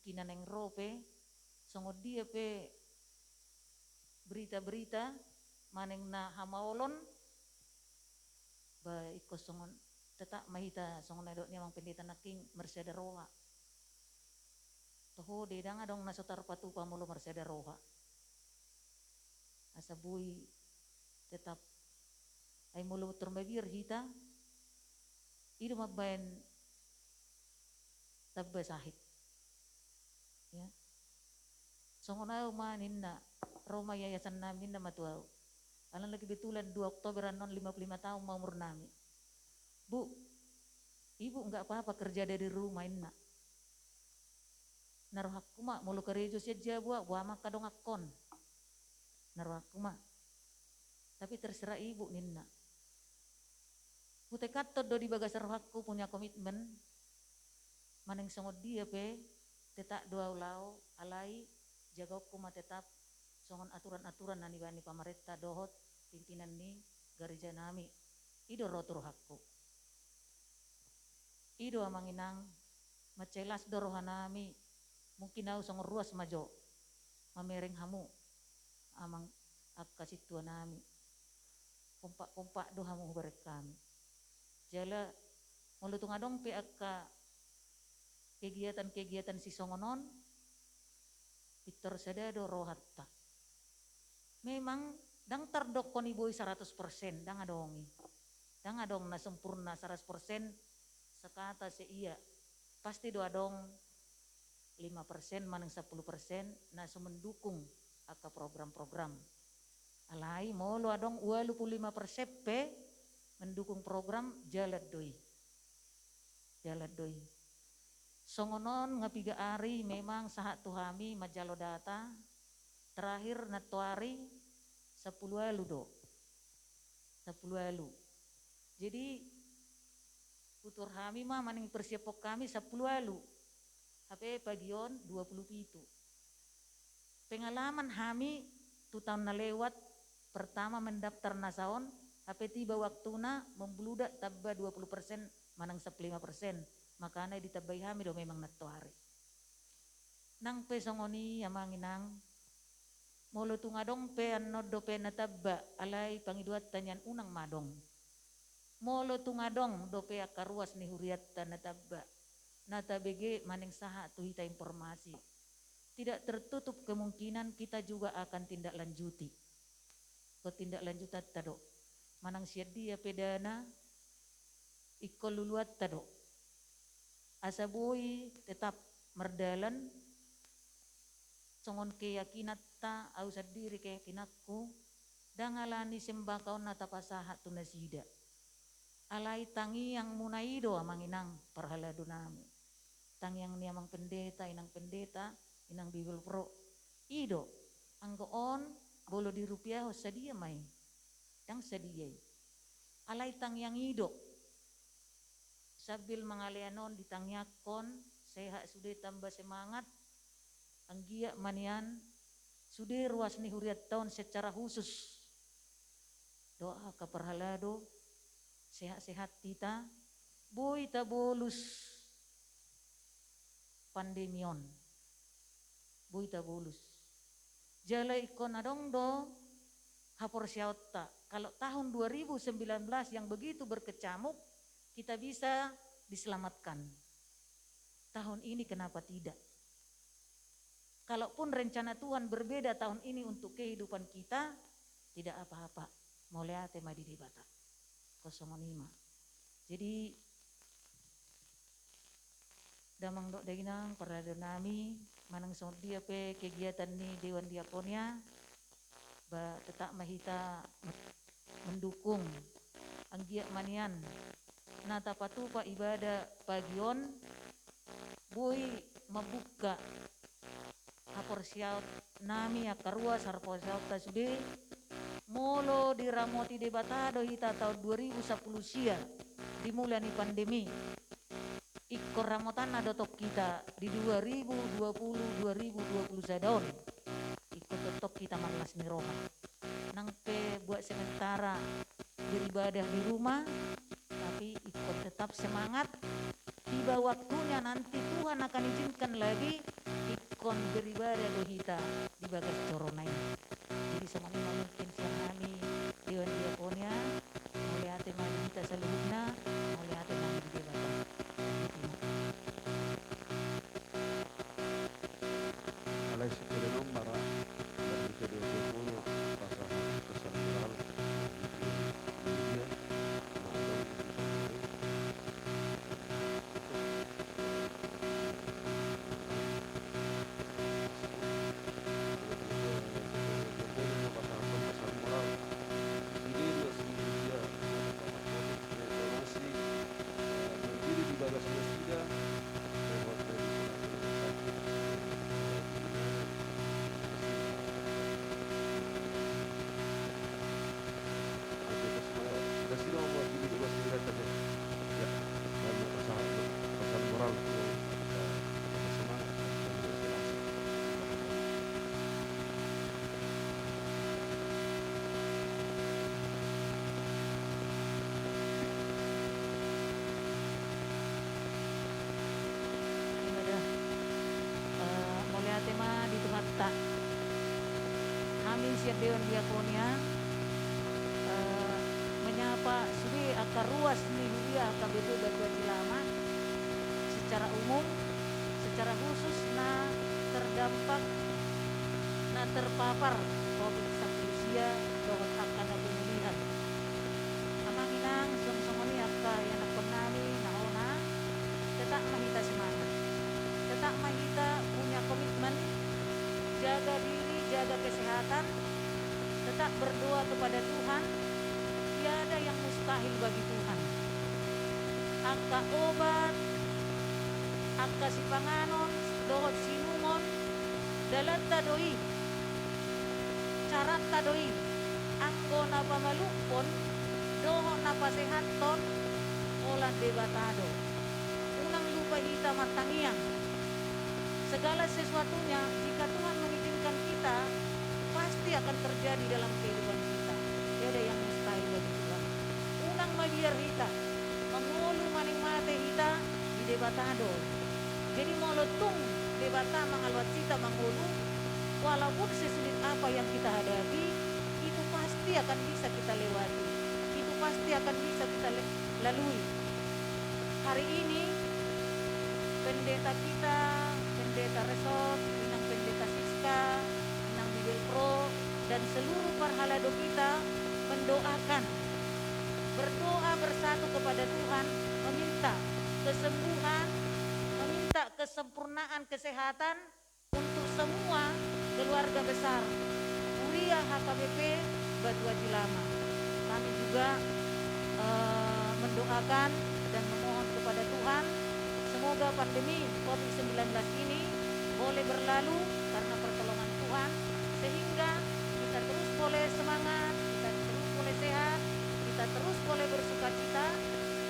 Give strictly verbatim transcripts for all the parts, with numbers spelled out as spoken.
Kina naeng ro pe, songon dia pe berita-berita manang na hamaolon, ba ingkon songon, tetap ma hita songon na nidok ni amang pendeta nangkin, marsada roha. Toho do i, ndang adong na so tarpatupa molo marsada roha. Asa boi tetap. Ai molo tor mabiar hita, i do mambaen tamba sahit. Ya. Songon au ma ninna, ro ma yayasan nami ninna ma tu au. Alana kebetulan dua Oktober annon lima puluh lima tahun ma umur nami. "Bu, ibu nggak apa-apa kerja dari rumah," ninna. Na rohangku ma, molo karejo sian jabu au, boha ma angka donganhon. Na rohangku ma. Tapi terserah ibu ninna. Hutekantong do di bagasan rohangku punya komitmen, manang songon dia pe, tetap do au laho, alai jagaonku ma tetap songon aturan-aturan na nibaen ni pamarenta dohot pimpinan ni gareja nami. I do ro tu rohangku. I do amang inang, mansai las do roha nami, mungkin au songon ruas ma jo mamereng hamu, amang angka sintua nami. Kompak-kompak do hamu hubereng hami. Jala molo tung adong pe angka kegiatan-kegiatan sisongon on, pintor sada do rohanta. Memang ndang tardokkon i boi saratus persen, ndang adong i. Ndang adong na sempurna saratus persen, sekata seia. Pasti do adong lima persen manang sampulu persen na so mendukung angka program-program. Alai molo adong ualu pulu lima persen pe mendukung program, jalan do i. Jalan do i. Songon on nga piga ari memang sahat tu hami manjalo data, terakhir nantoari sampulu ualu do. Sampulu ualu. Jadi, hutuhor hami ma manang persiaphon hami sampulu ualu. Hape pagi on dua pulu pitu. Pengalaman hami tu taon na lewat, pertama mendaftar nasa on, hape tiba waktuna membludak tamba dua pulu persen manang sampulu lima persen, makana ditambai hami do memang nantoari. Nang pe songon i amang inang, molo tung adong pe annon dope na tamba, alai pangidoanta nian unang ma adong. Molo tung adong dope angka ruas ni hurianta na tamba, na tabege manang sahat tu hita informasi, tidak tertutup kemungkinan kita juga akan tindak lanjuti. Ingkon tindak lanjutanta do. Manang sian dia pe dana, ingkon luluanta do. Asa boi tetap mardalan, songon keyakinanta, au sandiri keyakinanku, ndang alani sembako on na tapasahat tu nasida. Alai tangiangmuna i do amang inang parhalado nami. Tangiang ni amang pendeta, inang pendeta, inang bibelvrouw. I do, anggo on, molo dirupiahon sadia ma i. Ndang sadia i. Alai tangiang i do. Sambil mangalean on ditangiangkon, sehat sude tamba semangat, anggiat ma nian sude ruas ni hurianta on secara khusus. Doa angka parhalado, sehat-sehat hita, boi tabolus pandemi on. Boi tabolus. Jala ingkon adong do haporseaonta. Kalau tahun dua ribu sembilan belas yang begitu berkecamuk, kita bisa diselamatkan. Tahun ini kenapa tidak? Kalaupun rencana Tuhan berbeda tahun ini untuk kehidupan kita, tidak apa-apa. Mauliate ma di Debata. Ingkon songon i ma. Jadi, damang dohot dainang parhalado nami, manang songon dia pe kegiatan ni Dewan Diakonia, ba tetap ma hita mendukung. Anggiat ma nian na tapatupa ibadah pagi on, boi mambuka haporseaon nami angka ruas, haporseaonta sude, molo diramoti Debata do hita taon dua ribu sampulu sia, di mula ni pandemi. Ingkon ramotanna do tong hita di dua ribu dua puluh, dua ribu dua puluh sada on. Ingkon tongtong hita marlas ni roha. Nang pe buat sementara beribadah di rumah, tapi ingkon tetap semangat. Tiba waktunya nanti Tuhan akan izinkan lagi beribadah do hita di bagas joro na i. Jadi songon i ma mungkin sian hami Dewan Diakonia, mauliate ma di hita saluhutna, mauliate ma di Debata. Alai sipelenon ma ra, dari Dewan Diakonia, pasahat pesan moral, media, Ibadah. Eh, mauliate ma di Tuhanta. Hami sian Dewan Diakonia, eh, menyapa sude angka ruas ni huria H K B P Batu Aji Lama secara umum, secara khusus na terdampak, na terpapar covid sampulu sia dohot angka na pemulihan. Amang inang, songon i angka ianakkon nami na hona, tetap ma hita semangat. Tetap ma hita punya komitmen, jaga diri, jaga kesehatan, tetap berdoa kepada Tuhan, tiada yang mustahil bagi Tuhan. Angka obat, angka sipanganon, dohot siinumon, dalanta do i, caranta do i, anggo na pamaluphon, dohot na pasehathon, holan Debata do. Unang lupa hita martangiang. Segala sesuatunya, jika Tuhan mengizinkan kita, pasti akan terjadi dalam kehidupan kita. Tiada yang mustahil bagi Tuhan. Unang mabiar hita, mangolu manang mate hita, di Debata do. Jadi molo tung Debata mangaloas hita mangolu, walaupun sesulit apa yang kita hadapi, itu pasti akan bisa kita lewati. Itu pasti akan bisa kita le-, lalui. Hari ini, pendeta kita, pendeta resort, inang pendeta Siska, inang Bibelvrouw, dan seluruh parhalado kita mendoakan, berdoa bersatu kepada Tuhan, meminta kesembuhan, meminta kesempurnaan kesehatan untuk semua keluarga besar Huria H K B P Batu Aji Lama. Kami juga, eh, mendoakan dan memohon kepada Tuhan, semoga pandemi covid sembilan belas ini boleh berlalu karena pertolongan Tuhan, sehingga kita terus boleh semangat, kita terus boleh sehat, kita terus boleh bersukacita,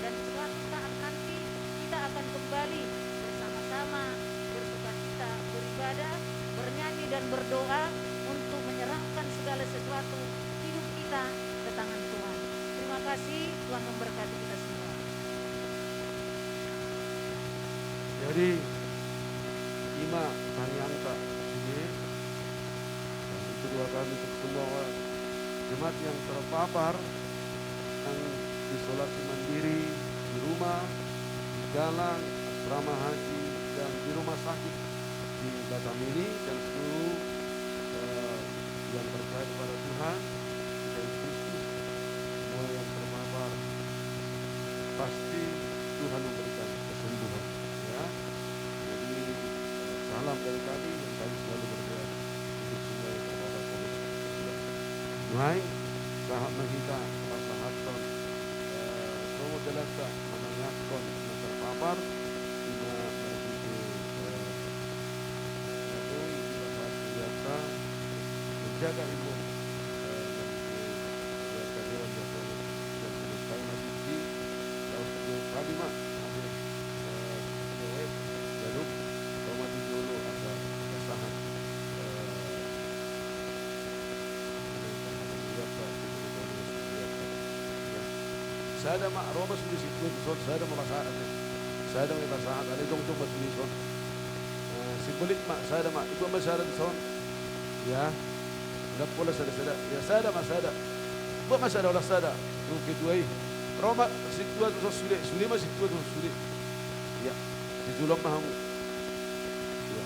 dan suatu saat nanti kita akan kembali bersama-sama bersukacita, beribadah, bernyanyi, dan berdoa untuk menyerahkan segala sesuatu hidup kita ke tangan Tuhan. Terima kasih, Tuhan memberkati kita semua. Jadi, i ma tangiangta sude. Dan itu doa kami untuk semua jemaat yang terpapar, yang isolasi mandiri di rumah, di dalam asrama haji, dan di rumah sakit di Batam ini, dan seluruh, eh, yang percaya kepada Tuhan, kita Yesus Kristus, semua yang terpapar, pasti Tuhan memberikan kesembuhan, ya. Jadi, eh, salam dari kami, dan kami selalu berdoa untuk semua yang terpapar covid sembilan belas. Nuaeng, sahat ma hita pasahathon, eh, songon dalanta manangiangkon na terpapar, ima marhite, eh, na boi dipasahat tu hita, menjaga imun, eh, marhite, eh, Dewan Diakonia, dan sebagai mati di, lalu sebagai kami ma, ada, eh, cewek, gaduh, kau mati dulu, asa, asa sahat, eh, Sada ma, ro ma sude situan dison, sada ma pasahat ate. Sada ma pasahat, alai jongjong ma sude dison. Simbolik ma, sada ma, dibuat ma sada tu son. Ya. Ndang pola sada-sada. Ya, sada ma, sada. Buat ma sada, olah sada. Tu ketua i. Ro ma sintua tu son sude, sude ma sintua tu son sude. Ya. Di jolo ma hamu. Ya.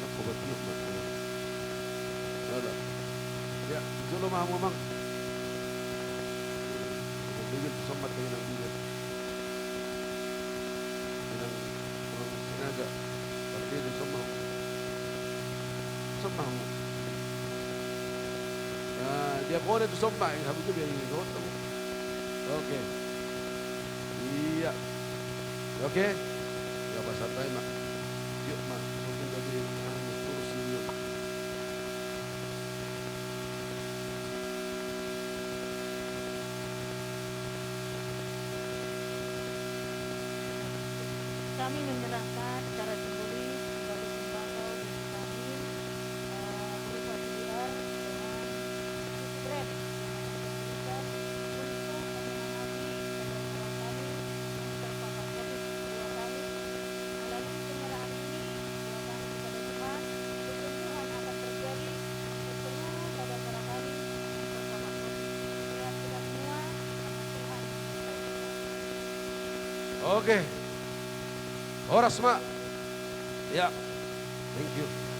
Nang ko batiok ma. Wala. Ya, di jolo ma hamu, Amang. Amang Bigil, tu son ma, Inang Bigil. Inang, Inang Sinaga. Parkede, tu son ma hamu. Tu son ma hamu. Ya, dia kode tu son ma, hamu tu dia ini, tu son ma. Oke. Iya. Oke. Ya, pasantai ma. Yuk, ma. Sungkin tadi, anu, kurus ini. Kami menyerahkan secara simbolis sebagai sembako bagi kami, eh, berupa C D R dengan susu grape yang akan kita berikan untuk menyemangati saudara-saudara kami yang terpapar covid dua kali. Melalui penyerahan ini, doa kami kepada Tuhan, kesembuhan akan terjadi untuk seluruh saudara-saudara kami yang terpapar covid. Sehat kita semua, karena Tuhan menyertai kita. Oke. Horas ma. Ya. Thank you.